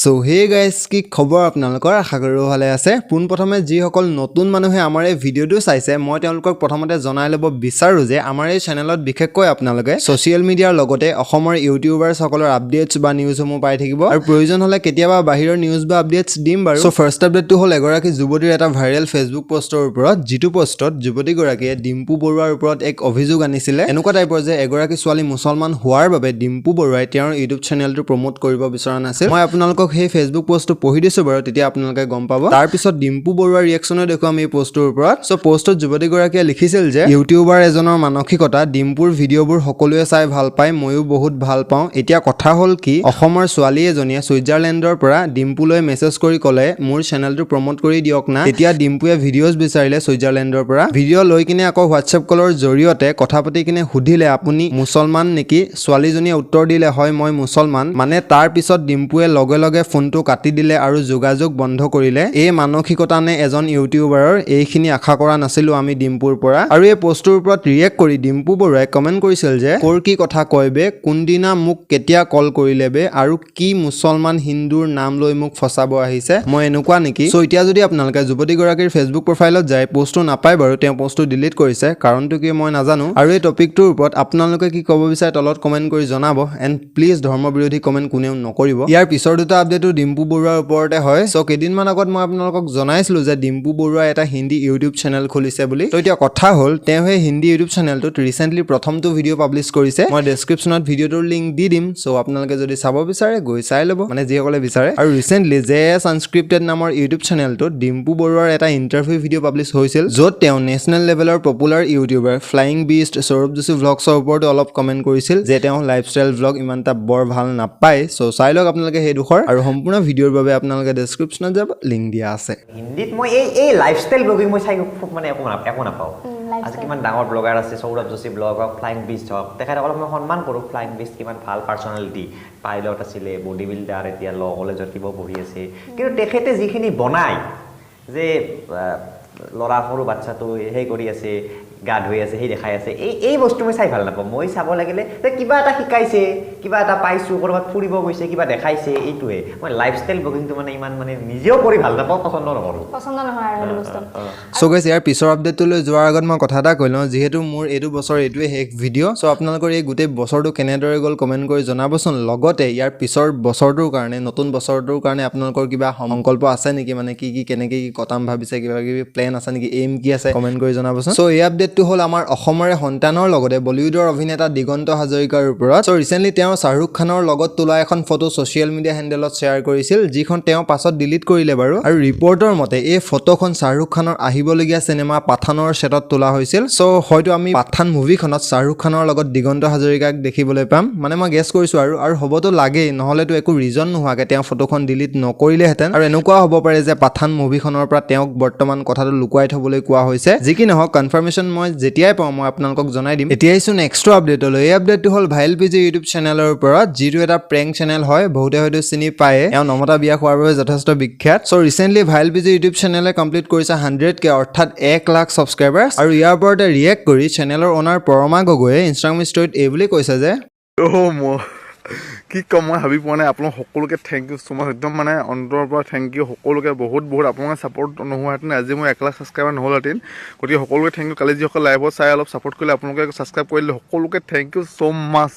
চ' hey guys, কি খবৰ আপোনালোকৰ? আশা কৰোঁ ভালে আছে। পোনপ্ৰথমে যিসকল নতুন মানুহে আমাৰ এই ভিডিঅ'টো চাইছে, মই তেওঁলোকক প্ৰথমতে জনাই ল'ব বিচাৰোঁ যে আমাৰ এই চেনেলত বিশেষকৈ আপোনালোকে ছ'চিয়েল মিডিয়াৰ লগতে অসমৰ ইউটিউবাৰসকলৰ আপডেটছ বা নিউজসমূহ পাই থাকিব আৰু প্ৰয়োজন হ'লে কেতিয়াবা বাহিৰৰ নিউজ বা আপডেটছ দিম বাৰু। চ' ফাৰ্ষ্ট আপডেটটো হ'ল এগৰাকী যুৱতীৰ এটা ভাইৰেল ফেচবুক পষ্টৰ ওপৰত, যিটো পষ্টত যুৱতীগৰাকীয়ে ডিম্পু বৰুৱাৰ ওপৰত এক অভিযোগ আনিছিলে এনেকুৱা টাইপৰ যে এগৰাকী ছোৱালী মুছলমান হোৱাৰ বাবে ডিম্পু বৰুৱাই তেওঁৰ ইউটিউব চেনেলটো প্ৰমোট কৰিব বিচৰা নাছিল। মই আপোনালোকক সেই ফেচবুক পষ্টটো পঢ়ি দিছোঁ বাৰু, তেতিয়া আপোনালোকে গম পাব। তাৰপিছত ডিম্পু বৰুৱাৰ ৰিয়েকশ্যনো দেখুৱাম এই পষ্টটোৰ ওপৰত। চ' পষ্টটোত যুৱতীগৰাকীয়ে লিখিছিল যে ইউটিউবাৰ এজনৰ মানসিকতা, ডিম্পুৰ ভিডিঅ'বোৰ সকলোৱে চাই ভাল পায়, ময়ো বহুত ভাল পাওঁ। এতিয়া কথা হ'ল কি, অসমৰ ছোৱালী এজনীয়ে ছুইজাৰলেণ্ডৰ পৰা ডিম্পুলৈ মেছেজ কৰি ক'লে, "মোৰ চেনেলটো প্ৰমোট কৰি দিয়ক না।" তেতিয়া ডিম্পুৱে ভিডিঅ'জ বিচাৰিলে ছুইজাৰলেণ্ডৰ পৰা। ভিডিঅ' লৈ কিনে আকৌ হোৱাটছএপ কলৰ জৰিয়তে কথা পাতি কিনে সুধিলে, "আপুনি মুছলমান নেকি?" ছোৱালীজনীয়ে উত্তৰ দিলে, "হয়, মই মুছলমান।" মানে তাৰ পিছত ডিম্পুৱে লগে লগে ফোনটো কাটি দিলে আৰু যোগাযোগ বন্ধ কৰিলে। এই মানসিকতা নে এজন ইউটিউবাৰৰ? এইখিনি আশা কৰা নাছিলো আমি ডিম্পুৰ পৰা। আৰু এই পষ্টটোৰ ওপৰত ৰিয়েক্ট কৰি ডিম্পু বৰুৱাই কমেণ্ট কৰিছিল যে ক'ৰ কি কথা কয় বে? কোনদিনা মোক কেতিয়া কল কৰিলে বে? আৰু কি মুছলমান হিন্দুৰ নাম লৈ মোক ফচাব আহিছে? মই এনেকুৱা নেকি? চ' এতিয়া যদি আপোনালোকে যুৱতীগৰাকীৰ ফেচবুক প্ৰফাইলত যায়, পষ্টটো নাপায় বাৰু। তেওঁ পষ্টটো ডিলিট কৰিছে, কাৰণটো কি মই নাজানো। আৰু এই টপিকটোৰ ওপৰত আপোনালোকে কি ক'ব বিচাৰে, তলত কমেণ্ট কৰি জনাব। এণ্ড প্লিজ, ধৰ্ম বিৰোধী কমেণ্ট কোনেও নকৰিব। ইয়াৰ পিছৰ দুটা আপডেটো ডিম্পু বৰুৱাৰ ওপৰতে হয়। চ' কেইদিনমান আগত মই আপোনালোকক জনাইছিলোঁ যে ডিম্পু বৰুৱাই এটা হিন্দী ইউটিউব চেনেল খুলিছে বুলি। ত' এতিয়া কথা হ'ল, তেওঁ সেই হিন্দী ইউটিউব চেনেলটোত ৰিচেণ্টলি প্ৰথমটো ভিডিঅ' পাব্লিছ কৰিছে। মই ডেছক্ৰিপশ্যনত ভিডিঅ'টোৰ লিংক দি দিম। চ' আপোনালোকে যদি চাব বিচাৰে, গৈ চাই ল'ব, মানে যিসকলে বিচাৰে। আৰু ৰিচেণ্টলি জে এছ আনস্ক্ৰিপ্টেড নামৰ ইউটিউব চেনেলটোত ডিম্পু বৰুৱাৰ এটা ইণ্টাৰভিউ ভিডিঅ' পাব্লিছ হৈছিল, য'ত তেওঁ নেশ্যনেল লেভেলৰ popular YouTuber Flying Beast, Saurabh Joshi ভ্লগছৰ ওপৰতো অলপ কমেণ্ট কৰিছিল যে তেওঁ লাইফষ্টাইল ভ্লগ ইমান এটা বৰ ভাল নাপায়। চ' চাই লওক আপোনালোকে সেই ডোখৰ আৰু সম্পূৰ্ণ ভিডিঅ'ৰ বাবে আপোনালোকে ডেছক্ৰিপশ্যনত যাব, লিংক দিয়া আছে। হিন্দীত মই এই লাইফষ্টাইল ব্লগিং মই চাই খুব মানে একো নাপাওঁ। আজি কিমান ডাঙৰ ব্লগাৰ আছে, সৌৰভ যোশী ব্লগ হওক, ফ্লাইং বিষ্ট হওক, তেখেতসকলক মই সন্মান কৰোঁ। ফ্লাইং বিষ্ট কিমান ভাল পাৰ্চনেলিটি, পাইলট আছিলে, বডি বিল্ডাৰ, এতিয়া ল কলেজত কিবা পঢ়ি আছে। কিন্তু তেখেতে যিখিনি বনায় যে ল'ৰা সৰু বাচ্ছাটো সেই কৰি আছে, গা ধুই আছে, সেই দেখাই আছে, এই বস্তু মই চাই ভাল নাপাওঁ। মই চাব লাগিলে যে কিবা এটা শিকাইছে, কিবা এটা পাইছোঁ, ক'ৰবাত ফুৰিব গৈছে, কিবা দেখাইছে, এইটোৱে। মই লাইফষ্টাইল ব্লগিংটো মানে ইমান মানে নিজেও কৰি ভাল নাপাওঁ, পচন্দ নকৰোঁ। পচন্দ নহয় আৰু সেইটো বস্তু। চ' গাইজ, ইয়াৰ পিছৰ আপডেটটোলৈ যোৱাৰ আগত মই কথা এটা কৈ লওঁ। যিহেতু মোৰ এইটো বছৰ এইটোৱে শেষ ভিডিঅ', চ' আপোনালোকৰ এই গোটেই বছৰটো কেনেদৰে গ'ল, কমেণ্ট কৰি জনাবচোন। লগতে ইয়াৰ পিছৰ বছৰটোৰ কাৰণে, নতুন বছৰটোৰ কাৰণে আপোনালোকৰ কিবা সংকল্প আছে নেকি? মানে কি কি, কেনেকৈ কি কটাম ভাবিছে, কিবা কিবি প্লেন আছে নেকি, এইম কি আছে, কমেণ্ট কৰি জনাবচোন। চ' এই আপডেটটো হ'ল আমাৰ অসমৰে সন্তানৰ লগতে বলিউডৰ অভিনেতা দিগন্ত হাজৰিকাৰ ওপৰত। চ' ৰিচেণ্টলি তেওঁ শ্বাহৰুখ খানৰ লগত তোলা এখন ফটো ছ'চিয়েল মিডিয়া হেণ্ডেলত শ্বেয়াৰ কৰিছিল, যিখন তেওঁ পাছত ডিলিট কৰিলে বাৰু। আৰু ৰিপৰ্টৰ মতে এই ফটোখন শ্বাহৰুখ খানৰ আহিবলগীয়া চিনেমা পাঠানৰ ছেটত তোলা হৈছিল। চ' হয়তো আমি পাঠান মুভিখনত শ্বাহৰুখ খানৰ লগত দিগন্ত হাজৰিকাক দেখিবলৈ পাম, মানে মই গেছ কৰিছোঁ আৰু। আৰু হ'বতো লাগেই, নহ'লেতো একো ৰিজন নোহোৱাকৈ তেওঁ ফটোখন ডিলিট নকৰিলেহেঁতেন। আৰু এনেকুৱাও হ'ব পাৰে যে পাঠান মুভিখনৰ পৰা তেওঁক বৰ্তমান কথাটো লুকুৱাই থ'বলৈ কোৱা হৈছে। যি কি নহওক, কনফাৰ্মেশ্যন মই যেতিয়াই পাওঁ, মই আপোনালোকক জনাই দিম। এতিয়া আহিছোঁ নেক্সট আপডেটলৈ। এই আপডেটটো হ'ল ভাইৰেল পিজি ইউটিউব চেনেলৰ ওপৰত, যিটো এটা প্ৰেংক চেনেল হয়। বহুতে হয়তো চিনি পায়ে, এওঁ নমতা বিয়া খোৱাৰ বাবে যথেষ্ট বিখ্যাত। চ' ৰিচেণ্টলি ভাইৰেল পিজি ইউটিউব চেনেলে কমপ্লিট কৰিছে 100K, অৰ্থাৎ 1 লাখ ছাবস্ক্ৰাইবাৰ্ছ। আৰু ইয়াৰ ওপৰতে ৰিয়েক্ট কৰি চেনেলৰ অ'নাৰ পৰমা গগৈয়ে ইনষ্টাগ্ৰাম ষ্টৰীত এই বুলি কৈছে যে অ' মই কি ক'ম, মই ভাবি পোৱা নাই। আপোনালোক সকলোকে thank you so মাছ, একদম মানে অন্তৰৰ পৰা thank U সকলোকে বহুত বহুত। আপোনালোকে ছাপৰ্ট নোহোৱাহেঁতেন আজি মই 1 লাখ ছাবস্ক্ৰাইবাৰ নহ'লহেঁতেন। গতিকে সকলোকে thank U. কালি যিসকল লাইভত চাই অলপ ছাপৰ্ট কৰিলে, আপোনালোকে ছাবস্ক্ৰাইব কৰিলে, সকলোকে thank you so মাছ।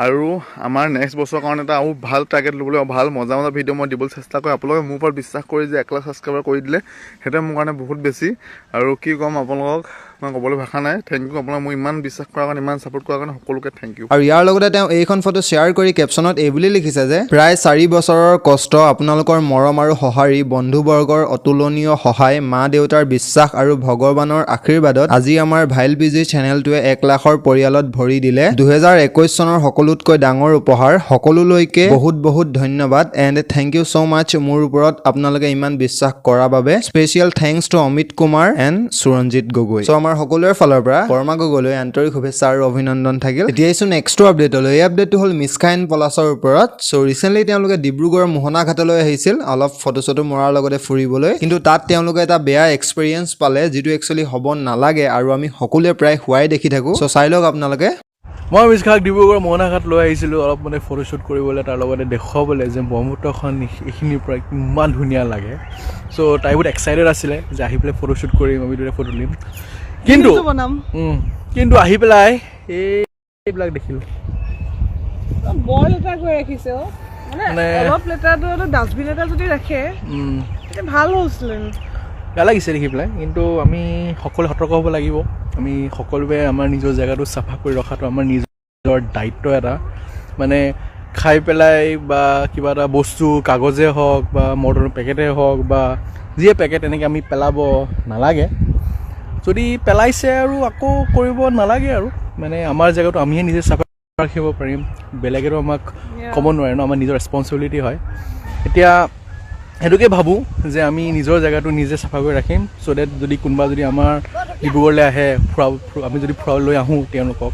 আৰু আমাৰ নেক্সট বছৰৰ কাৰণে এটা আৰু ভাল টাৰ্গেট ল'বলৈ, ভাল মজা মজা ভিডিঅ' মই দিবলৈ চেষ্টা কৰিম। আপোনালোকে মোৰ ওপৰত বিশ্বাস কৰি যে 1 লাখ ছাবস্ক্ৰাইবাৰ কৰি দিলে, সেইটোৱে মোৰ কাৰণে বহুত বেছি। আৰু কি ক'ম আপোনালোকক, মই ক'বলৈ ভাষা নাই। Thank U আপোনালোক, মোক ইমান বিশ্বাস কৰাৰ কাৰণে, ইমান ছাপৰ্ট কৰাৰ কাৰণে সকলোকে thank U. আৰু ইয়াৰ লগতে তেওঁ এইখন ফটো শ্বেয়াৰ কৰি কেপশ্যনত এই বুলি লিখিছে যে প্ৰায় 4 বছৰৰ কষ্ট, আপোনালোকৰ মৰম আৰু সঁহাৰি, বন্ধুবৰ্গৰ অতুলনীয় সহায়, মা দেউতাৰ বিশ্বাস আৰু ভগৱানৰ আশীৰ্বাদত আজি আমাৰ ভাইৰেল পিজি চেনেলটোৱে 1 লাখৰ পৰিয়ালত ভৰি দিলে। 2021 চনৰ সকলোতকৈ ডাঙৰ উপহাৰ। সকলোলৈকে বহুত বহুত ধন্যবাদ and thank you so much মোৰ ওপৰত আপোনালোকে ইমান বিশ্বাস কৰাৰ বাবে। Special thanks to Amit Kumar and Suranjit Gogoi. চ' আমাৰ সকলোৰে ফালৰ পৰা পৰমা গগৈলৈ আন্তৰিক শুভেচ্ছা আৰু অভিনন্দন থাকিল। এতিয়া আহিছোঁ নেক্সটটো আপডেটলৈ। এই আপডেটটো হ'ল মিছকা এণ্ড পলাছৰ ওপৰত। চ' ৰিচেণ্টলি তেওঁলোকে ডিব্ৰুগড়ৰ মোহনাঘাটলৈ আহিছিল অলপ ফটো চটো মৰাৰ লগতে ফুৰিবলৈ। কিন্তু তাত তেওঁলোকে এটা বেয়া এক্সপিৰিয়েঞ্চ পালে, যিটো একচুৱেলি হ'ব নালাগে আৰু আমি সকলোৱে প্ৰায় হোৱাই দেখি থাকোঁ। চ' চাই লওক আপোনালোকে। মই মিছখাক ডিব্ৰুগড় মোহনাঘাট লৈ আহিছিলোঁ অলপ মানে ফটোশ্বুট কৰিবলৈ, তাৰ লগতে দেখুৱাবলৈ যে ব্ৰহ্মপুত্ৰখন এইখিনিৰ পৰা কিমান ধুনীয়া লাগে। চ' তাই বহুত এক্সাইটেড আছিলে যে আহি পেলাই ফটোশ্বুট কৰিম, আমি দুটাই ফটো তুলিম। কিন্তু ৰিলটো বনাম। কিন্তু আহি পেলাই এইবিলাক দেখিলোঁ। বৰ লেতেৰা কৰি ৰাখিছে অ। মানে অলপ লেতেৰাটো ডাষ্টবিন এটা যদি ৰাখে, তেতিয়া ভাল হৈছিলে। বেয়া লাগিছে দেখি পেলাই। কিন্তু আমি সকলোৱে সতৰ্ক হ'ব লাগিব। আমি সকলোৱে আমাৰ নিজৰ জেগাটো চাফা কৰি ৰখাটো আমাৰ নিজৰ দায়িত্ব এটা। মানে খাই পেলাই বা কিবা এটা বস্তু, কাগজে হওক বা মৰ্টনৰ পেকেটেই হওক বা যিয়ে পেকেট, এনেকৈ আমি পেলাব নালাগে। যদি পেলাইছে আৰু আকৌ কৰিব নালাগে। আৰু মানে আমাৰ জেগাটো আমিহে নিজে চাফা ৰাখিব পাৰিম, বেলেগেতো আমাক ক'ব নোৱাৰে ন। আমাৰ নিজৰ ৰেচপনচিবিলিটি হয়। এতিয়া সেইটোকে ভাবোঁ যে আমি নিজৰ জেগাটো নিজে চাফা কৰি ৰাখিম, চ' ডেট যদি কোনোবা যদি আমাৰ ডিব্ৰুগড়লৈ আহে ফুৰা, আমি যদি ফুৰাবলৈ আহোঁ তেওঁলোকক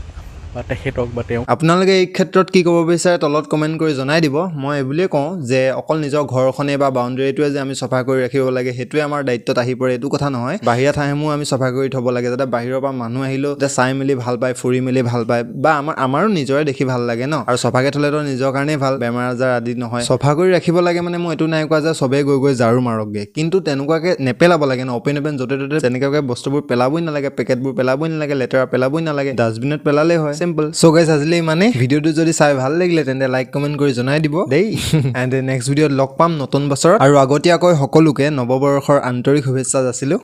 বা তেখেতক বা তেওঁক। আপোনালোকে এই ক্ষেত্ৰত কি ক'ব বিচাৰে তলত কমেণ্ট কৰি জনাই দিব। মই এই বুলিয়ে কওঁ যে অকল নিজৰ ঘৰখনে বা বাউণ্ডেৰীটোৱে যে আমি চফা কৰি ৰাখিব লাগে, সেইটোৱে আমাৰ দায়িত্বত আহি পৰে, এইটো কথা নহয়। বাহিৰা ঠাইসমূহ আমি চফা কৰি থ'ব লাগে, যাতে বাহিৰৰ পৰা মানুহ আহিলেও যাতে চাই মেলি ভাল পায়, ফুৰি মেলি ভাল পায়, বা আমাৰো নিজৰে দেখি ভাল লাগে ন। আৰু চফাকৈ থ'লেতো নিজৰ কাৰণেই ভাল, বেমাৰ আজাৰ আদি নহয়। চফা কৰি ৰাখিব লাগে মানে মই এইটো নাই কোৱা যে চবেই গৈ গৈ ঝাৰু মাৰকগৈ, কিন্তু তেনেকুৱাকৈ নেপেলাব লাগে ন। অপেন অপেন য'তে ত'তে তেনেকুৱাকৈ বস্তুবোৰ পেলাবই নালাগে, পেকেটবোৰ পেলাবই নালাগে, লেতেৰা পেলাবই নালাগে, ডাষ্টবিনত পেলালেই হয়, চিম্পল। চ' গাইজ, আজিলৈ ইমানেই। ভিডিঅ'টো যদি চাই ভাল লাগিলে তেন্তে লাইক কমেণ্ট কৰি জনাই দিব দেই। এণ্ড নেক্সট ভিডিঅ'ত লগ পাম নতুন বছৰত। আৰু আগতীয়াকৈ সকলোকে নৱবৰ্ষৰ আন্তৰিক শুভেচ্ছা যাচিলোঁ।